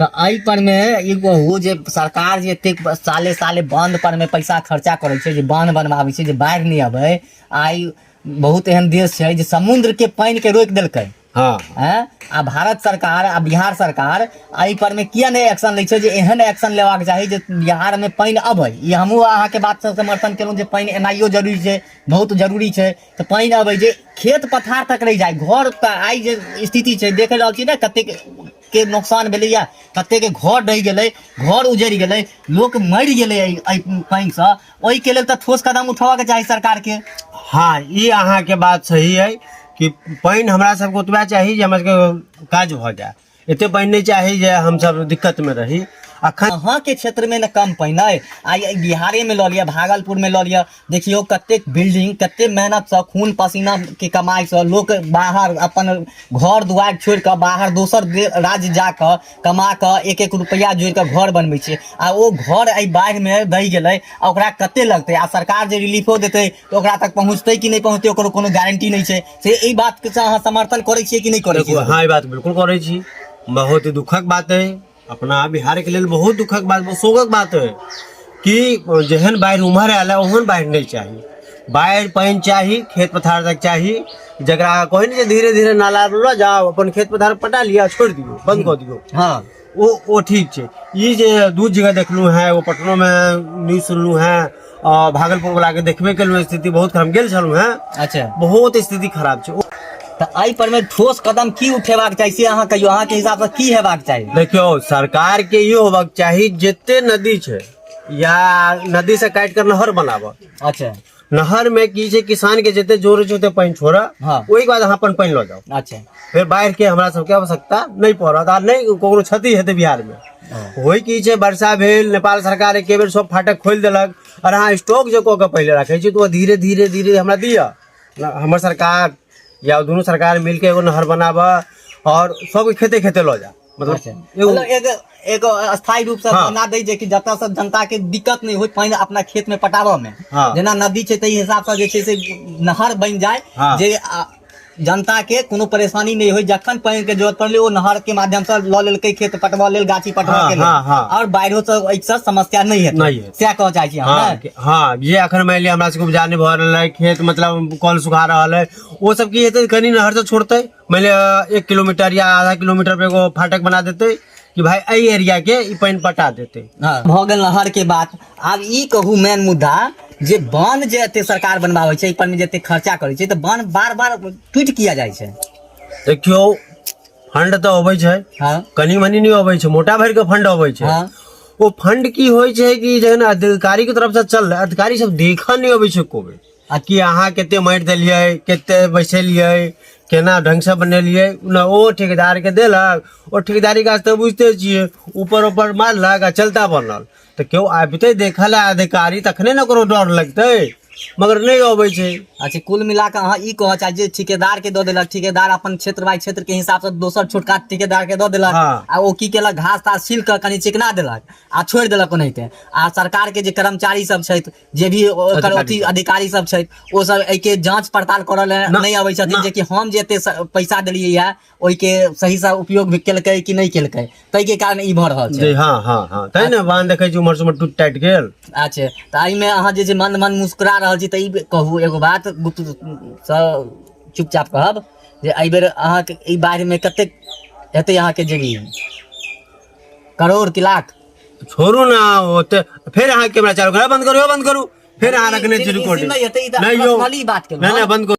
तऽ एहि पर मे ई कहू जे सरकार जे एतेक साले साले बांध पर मे पैसा खर्चा करै छै, जे बांध बनबाबै छै जे बाढ़ि नहि अबै। आइ बहुत एहन देश छै जे समुद्र के पानि के रोकि देलकै। हैं, आ भारत सरकार आ बिहार सरकार एहि पर मे किया नहि एक्शन लै छै? जे एहन एक्शन लेबाक चाही जे बिहार मे पानि अबै। ई हमहूँ अहाँके बातसँ समर्थन केलहुँ जे पानि एनाइयो जरूरी छै, बहुत जरूरी छै। तऽ पानि अबै जे खेत पथार तक रहि जाय, घर तऽ आइ जे स्थिति छै देख रहल छी ने, कतेक के नुकसान भेलैया, कतेक के घर ढहि गेलै, घर उजड़ि गेलै, लोक मरि गेलै एहि एहि पानिसँ। ओहिके लेल तऽ ठोस कदम उठेबाक चाही सरकारके। हँ, ई अहाँके बात सही अइ कि पानि हमरा सबके ओतबा चाही जे हमरा सबके काज भऽ जाय। एते पानि नहि चाही जे हमसब दिक्कतमे रही अखन। अहाँके क्षेत्रमे ने कम पानि अइ। आइ एहि बिहारेमे लऽ लिअ, भागलपुरमे लऽ लिअ, देखियौ कतेक बिल्डिंग कतेक मेहनतसँ खून पसीनाके कमाइसँ लोक बाहर अपन घर दुआरि छोड़ि कऽ बाहर दोसर राज्य जा कऽ कमा कऽ एक एक रुपैआ जोड़ि कऽ घर बनबै छै, आ ओ घर एहि बाढ़िमे दहि गेलै आ ओकरा कते लगतै? आ सरकार जे रिलीफो देतै तऽ ओकरा तक पहुँचतै कि नहि पहुँचतै, ओकर कोनो गारंटी नहि छै। से एहि बातके अहाँ समर्थन करै छियै कि नहि करै छियै? हँ, ई बात बिल्कुल करै छी। बहुत दुखक बात अइ अपना बिहारके लेल, बहुत दुखक बात, बहुत शोकक बात है कि जेहन बाढ़ि उम्हर आयल है ओहन बाढ़ि नहि चाही। बाढ़ि पानि चाही, खेत पथार तक चाही, जकरा कहै ने जे धीरे धीरे नाला लऽ जाउ, अपन खेत पथार पटा लिअ, छोड़ि दियौ, बंद कऽ दियौ। ओ ठीक छै। ई जे दू जगह देखलहुँ हेँ, एगो पटनोमे न्यूज सुनलहुँ हेँ आ भागलपुर वला के देखबे केलहुँ, स्थिति बहुत खराब। गेल छलहुँ हेँ। बहुत स्थिति खराब छै। तऽ एहि पर मे ठोस कदम की उठेबाक चाही से अहाँ कहियौ, अहाँके हिसाब से की हेबाक चाही? देखियौ, सरकार के ई होबाक चाही, जते नदी छै या नदी से काटि कर नहर बनाबऽ। नहर में की छै, किसान के जते जोर छै ओते पानि छोड़ऽ। ओहिके बाद अहाँ अपन पानि लऽ जाउ। फेर बाढ़ि के हमरा सबके आवश्यकता नहि पड़त आ नहि ककरो क्षति हेतै बिहार मे। होइ की छै, वर्षा भेल, नेपाल सरकार एके बेर सब फाटक खोलि देलक, आओर अहाँ स्टॉक जे कऽ के पहिले राखै छी तऽ ओ धीरे धीरे धीरे हमरा दिअ। हमर सरकार या दुनू सरकार मिलके एगो नहर बनाबऽ आओर सबके खेते खेते लऽ जा, मतलब एगो मतलब एक एक अस्थायी रूप से बना दै जे कि जतऽ से जनता के दिक्कत नहि होय पानि अपना खेत में पटाबऽ में। जेना नदी छै ताहि हिसाब से जे छै से नहर बनि जाय जे जनता के कोनो परेशानी नहि होय। जखन पानि के जरूरत पड़लै, ओ नहर के माध्यम से लऽ लेलकै खेत पटबऽ लेल, गाछी पटबऽ के लेल। हाँ, हाँ। और बाढ़ियो से एहिसँ समस्या नहि हेतै। नहि हेतै। सएह कहऽ चाहै छी अहाँ? हाँ। ने? हाँ, जे अखन मानि लिअ हमरा सबके उपजा नहि भऽ रहल है, खेत मतलब कल सुखा रहल है, ओ सब की हेतै? कनि नहर से छोड़तै, मानि लिअ 1 किलोमीटर या आधा किलोमीटर पे एगो फाटक बना देतै कि भाई एहि एरिया के ई पानि पटा देतै। हाँ, भऽ गेल नहर के बात। आब ई कहू मेन मुद्दा जे बांध जे एते सरकार बनबाबै छै, एहि पर मे जे एते खर्चा करै छै, तऽ बांध बार बार टूटि किया जाइ छै? देखियौ, फंड तऽ अबै छै। कनि मनी नहि अबै छै, मोटा भरि के फंड अबै छै। ओ फंड की होइ छै कि जखन अधिकारी के तरफ से चललै, अधिकारी सब देखऽ नहि अबै छै एको बेर कि अहाँ कते माटि देलियै, कते बैसेलियै, केना ढंग से बनेलियै न। ओ ठेकेदार के देलक, ओ ठेकेदारी काज तऽ बुझिते छियै, ऊपर ऊपर मारलक आ चलता बनल। तऽ केओ आबितै देखऽ लए अधिकारी, तखने ने ओकरो डर लगतै, मगर नहि अबै छै। अच्छा, कुल मिला कऽ अहाँ ई कहऽ चाहै छियै, ठेकेदार के दऽ देलक, ठेकेदार अपन क्षेत्र बाय क्षेत्र के हिसाब से दोसर छोटका ठेकेदार के दऽ देलक। आ ओ की केलक, घास तास छील कऽ कनि चिकना देलक आ छोड़ि देलक ओनाहिते। आ सरकार के जे कर्मचारी सब छथि, जे भी ओकर अधिकारी अथी सब। अधिकारी सब छथि, ओ सब एहिके जांच पड़ताल करऽ लए ना, नहि अबै छथिन ना। जे कि हम जे एते पैसा देलियै या ओहिके सहीसँ उपयोग भी केलकै कि नहि केलकै, ताहिके कारण ई भऽ रहल छै। जी हाँ, तै ने बांध देखै छी उम्हर से उम्हर टूटि टाटि गेल। अच्छा, तऽ एहिमे अहाँ जे छै मन मन मुस्कुरा रहल छी, तऽ ई कहू एगो बात गुप्तसँ, चुपचाप कहब जे एहिबेर अहाँके ई बाढ़िमे कतेक हेतै अहाँके जमीन, करोड़ कि लाख? छोड़ू ने ओते, फेर अहाँ कैमरा चालू करू, बंद करू, बंद करू। फेर अहाँ रखने छी रिकॉर्डिंग? नहि हेतै, ई तऽ नहि यौ। पर्सनली बात केलहुँ। नहि, बंद करू।